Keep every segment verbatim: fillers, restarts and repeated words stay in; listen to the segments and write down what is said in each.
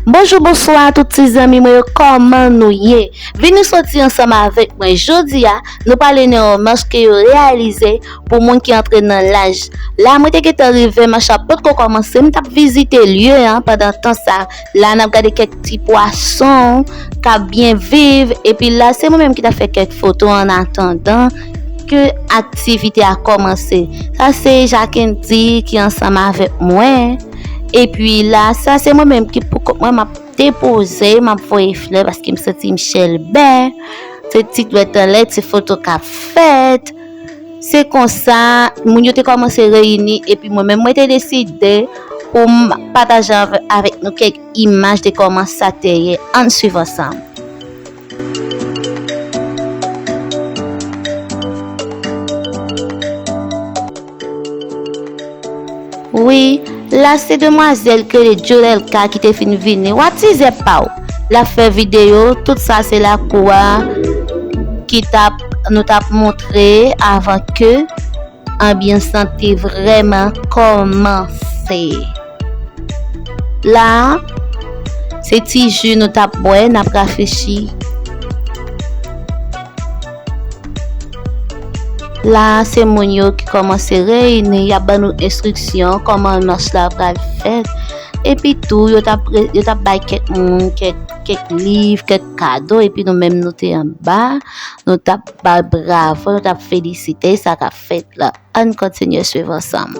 Bonjou, bonswa tout ti zanmi mwen yo, kòman nou ye? Vini soti ansanm avèk mwen jodi a, nou pale nan yon mach ke yo reyalize pou moun ki antre nan laj. La, mwen te gentan rive, mach la potko kòmanse, m t ap vizite lye a pandan tan sa. La, n ap gade kèk ti pwason k ap byen viv, epi la, se mwen menm ki t ap fè kèk foto an atandan ke aktivite a kòmanse. Sa se Jackendy ki ansanm avèk mwen. Epi la, sa se mwen menm ki poukont mwen, m ap depoze, m ap voye flè paske m santi m chèlbè. Se ti dwèt anlè, ti foto k ap fèt. Se konsa, moun yo te kòmanse reyini, epi mwen menm, mwen te deside pou m pataje avè-, avèk nou kèk imaj de kòman sa te ye. Ann swiv ansanm. Wi, la se demwazèl ke Jodelka ki te fin vini. W a tizè pa w. L ap fè videyo, tout sa se lakou a ki t ap, nou t ap montre avan ke anbyans lan te vrèman kòmanse. La, se ti ji nou t ap bwè, n ap rafrechi. La, se moun yo ki kòmanse reyini, y ap ban nou enstriksyon kòman mach la pral fèt. Epi tou, yo t ap re-, yo t ap bay kèk moun, kèk, kèk liv, kèk kado, epi nou menm nou te anba, nou t ap ba l bravo, nou t ap felisite sa k ap fèt la. Ann kontinye swiv ansanm.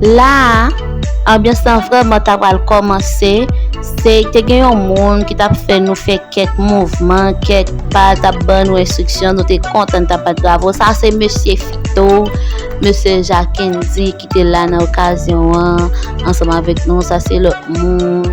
La a, anbyans lan vrèman ta pral kòmanse. Se, te gen yon moun ki t ap fè nou fè kèk mouvman, kèk pa, t ap ban nou enstriksyon, nou te kontan, t ap bat bravo. Sa se mesye Fito, mesye Jackendy ki te la nan okazyon an, ansanm avèk nou. Sa se lòt moun.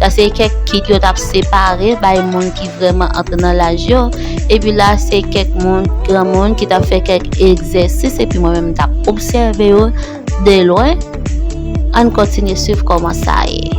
Sa se kèk kit yo t ap separe bay moun ki vrèman antre nan laj yo. Epi la, se kèk moun, granmoun ki t ap fè kèk egzèsis, epi mwen menm, m t ap obsève yo de lwen. Ann kontinye swiv kòman sa ye.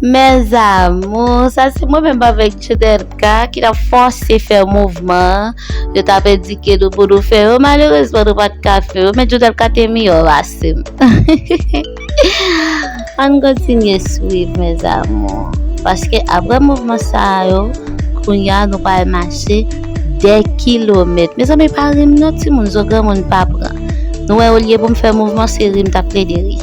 Mes amours, sa se mwen menm avèk Jodelka ki t ap fòse fè mouvman. Yo t ap endike nou pou nou fè yo. Malerezman, nou pa t ka fè yo, men Jodelka te miyò pase m. Ann kontinye swiv, mes amours. Paske apre mouvman sa yo, kounye a nou pral mache dè kilomèt. Mezanmi, pa ri m non, timoun, zo granmoun pa pran. Nou wè, olye pou m fè mouvman, se ri m t ap plede ri.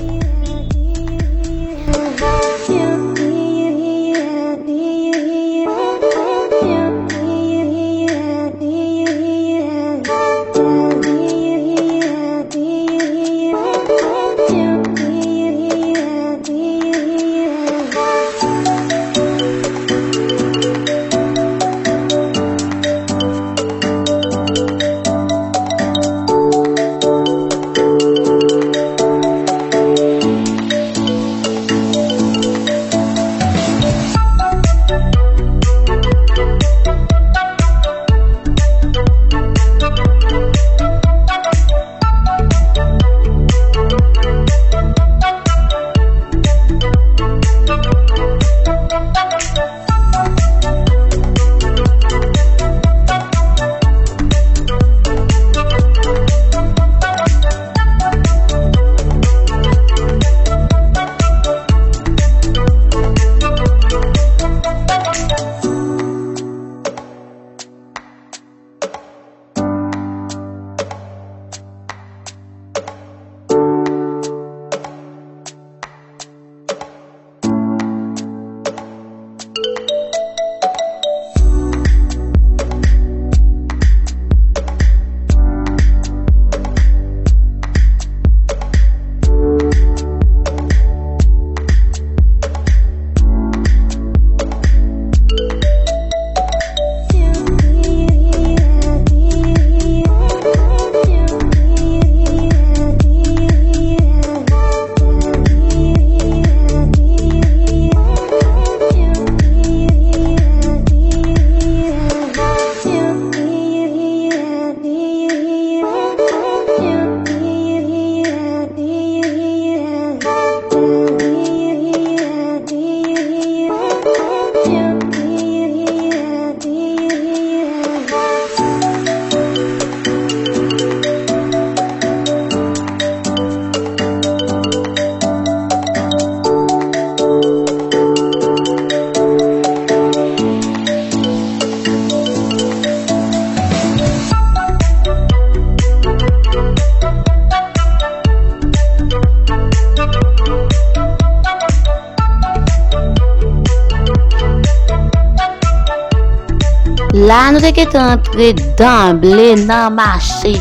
La, nou te gentan antre danble nan mache.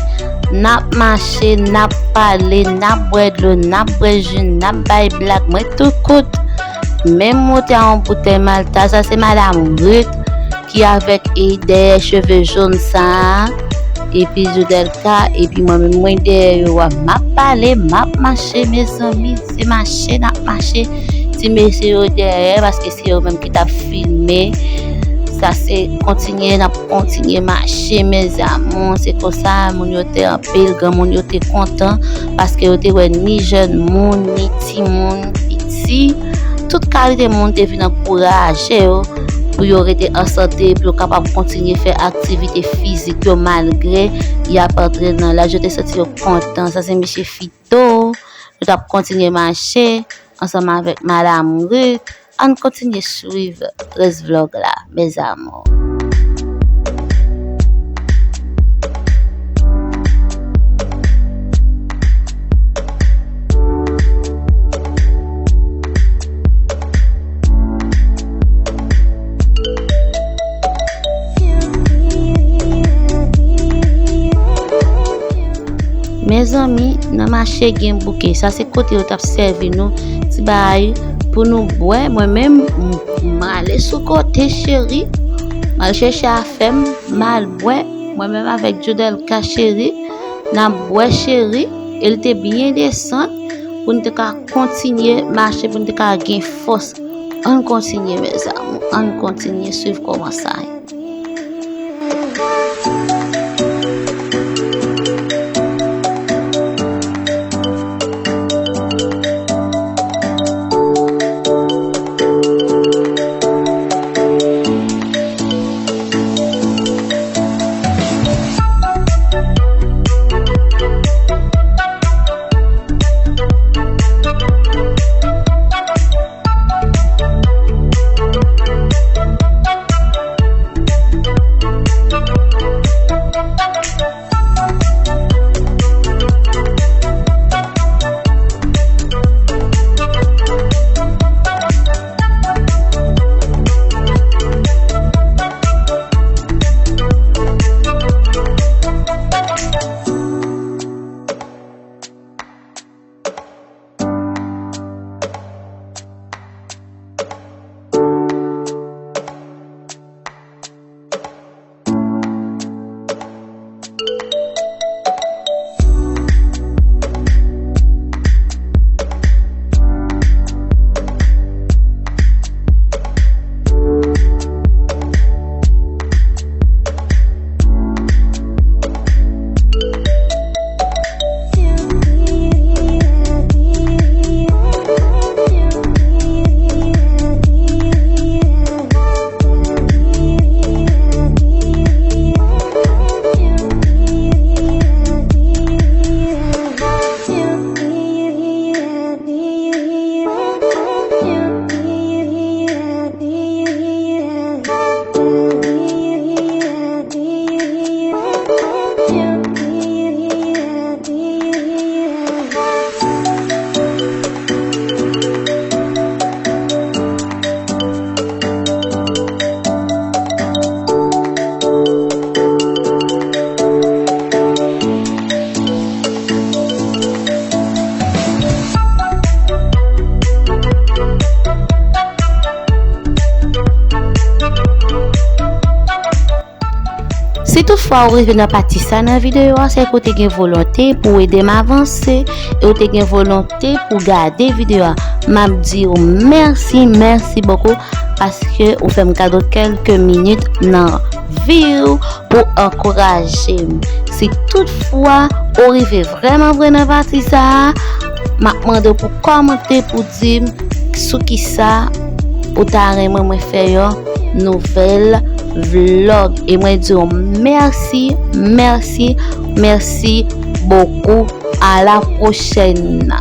N ap mache, n ap pale, n ap bwè dlo, n ap bwè ji, n ap bay blag. Mwen tou kout. Menm moute a yon boutèy Malta, sa se Madam Ruth ki avèk e dèyè cheve jòn sa a. Epi Jodelka, epi mwen menm mwen dèyè yo a. M ap pale, m ap mache, mezanmi. Se mache n ap mache. Ti mesye yo dèyè, paske se yo menm ki t ap filme. Sa se kontinye, n ap kontinye mache, mes amours. Se konsa, moun yo te anpil, granmoun yo te kontan, paske yo te wè ni jèn moun, ni timoun, piti. Tout kalite moun te vin ankouraje yo pou yo rete an sante, pou yo kapab kontinye fè aktivite fizik yo, malgre y ap antre nan laj. Yo te santi yo kontan. Sa se mesye Fito. Nou t ap kontinye mache ansanm avèk Madam Ruth. Ann kontinye swiv rès vlòg la, mes amours. Mezanmi, nan mache gen bouke. Sa se kote yo t ap sèvi nou ti bagay pou nou bwè. Mwen menm, m, m ale sou kote, cheri. M al chèche afè m, m al bwè. Mwen menm avèk Jodelka, cheri, n ap bwè, cheri. E l te byen desann pou n te ka kontinye mache, pou n te ka gen fòs. Ann kontinye, mes amours. Ann kontinye swiv kòman sa ye. Si toutfwa ou rive nan pati sa nan videyo a, se ke w te gen volonte pou w ede m avanse e w te gen volonte pou w gade videyo a. M ap di w mèsi, mèsi bokou, paske ou fè m kado kèlke minit nan vi w pou ankouraje m. Si toutfwa ou rive vrèman vre nan pati sa a, m ap mande w pou kòmante pou di m sou kisa ou ta renmen mwen fè yon nouvèl vlòg. E mwen di w mèsi, mèsi, mèsi bokou. À la prochaine.